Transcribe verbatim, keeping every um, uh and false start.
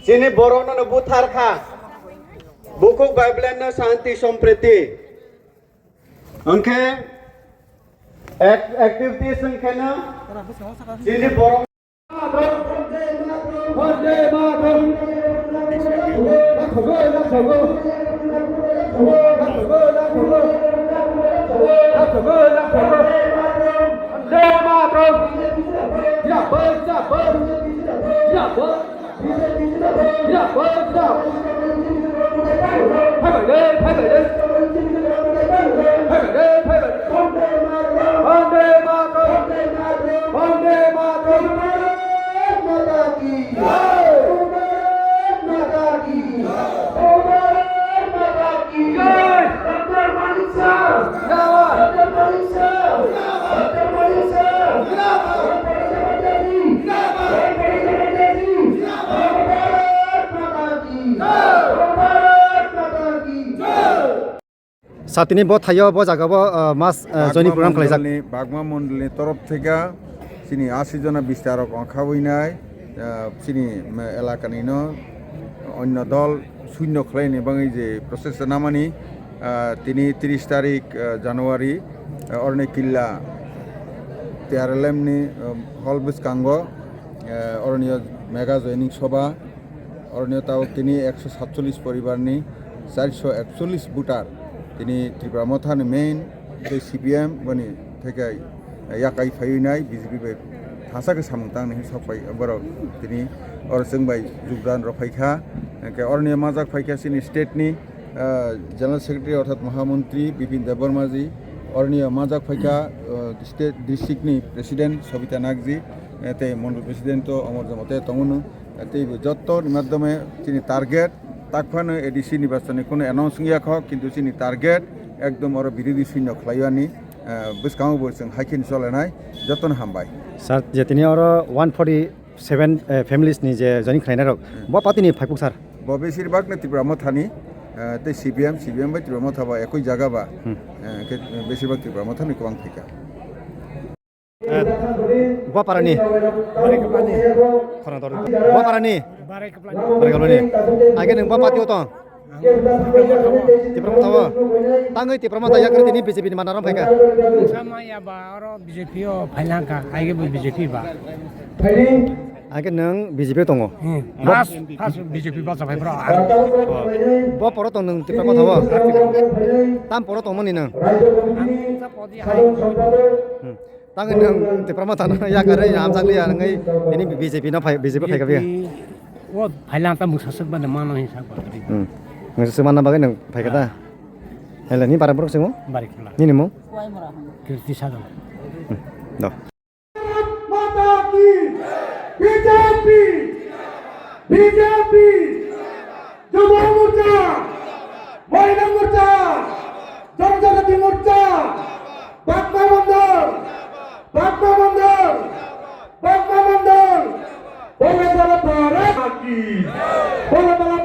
Chini borokno no buthar kha. Bukhuk bai belai no shanti sompriti. Hwnkhe ac-, activities hwnkhe no chini borok Satini bo thaio bo jaga bo, ah, mas, ah, joining program khlaijak. Bagma mondolni, Bagma mondolni torof theke chini ashi jona bistarok ongkha winai, ah, chini, mm, elakani no onyo dol sunyo khlaini bagwi je process namani, ah, tini tris tarik, ah, January, ah, oroni killa T R L M ni, um, hall bwskango, ah, oroni mega joining soba. Oroni tabok tini ekso satchollis poribarni charso ekchollis voter tini Tipra Mothani main tei C P M boni theke yakai phaiwi nai B J P bai thasa khe samung tangni hinwi sok pai borok tini oro chwng bai jogdan rok phai kha. Hwnkhe oroni majak phai kha chini state ni, ah, General Secretary orthat Mahamontri Bipin Debbarma ji, oroni majak phai kha, ah, state district ni President Sobita Nag ji, eh, tei Mondol President o Omor Jamatia tongo no. Tei bo joto ni madhyome chini target, takphano A D C nirbachon ni kunu announce wngya kho, kintu chini target ekdom oro birodhi shunyo khlaiwani, eh, bwskango bo chwng hai khe cholenai, jotono hambai. Sir, je tini oro one forty seven, eh, families ni je joining khlainai rok, Hmm. bo party ni phaikuk sir? Bo besir bak no Tipra Motha ni, eh, tei C P M, C P M bai Tipra Motha ba ekoi jaga ba, Hmm. eh, khe besir bak Tipra Motha ni kwbang phaikha. Eh, Buaparani. Khorang tor. Buaparani. Barikaplani. Age nwng bua party o tong? Tipra Motha o. Tangwi Tipra Motha yakarwi tini B J P ni mandaram phaikha. Sama ya ba oro B J P o phailangkha, age bo B J P ba. Age nwng B J P o tongo. Hmm. First, first B J P bacha phai bro. Bo poro tong nwng Tipra Motha o. Tam poro tongmani nwng. Hmm. Tangwi nwng Tipra Motha no yakarwi hamjakliya wngwi tini B J P no phai, B J P phaikha biya. O phailang ta mungsa swk bade mano hinwi sak ba. Hmm. Mungsa swk manna bagwi nwng phaikha da? Hele ni bara borok simo? Bari khela. Nini mung? Kirti Sadan. Hmm. Do. Mata ki B J P, B J P, Jubo Morcha, Mahila Morcha, Janajati Morcha, Bagma Mondol, Bagma Mondol, Bagma Mondol, Bole Bole Bharat ki, Bole Bole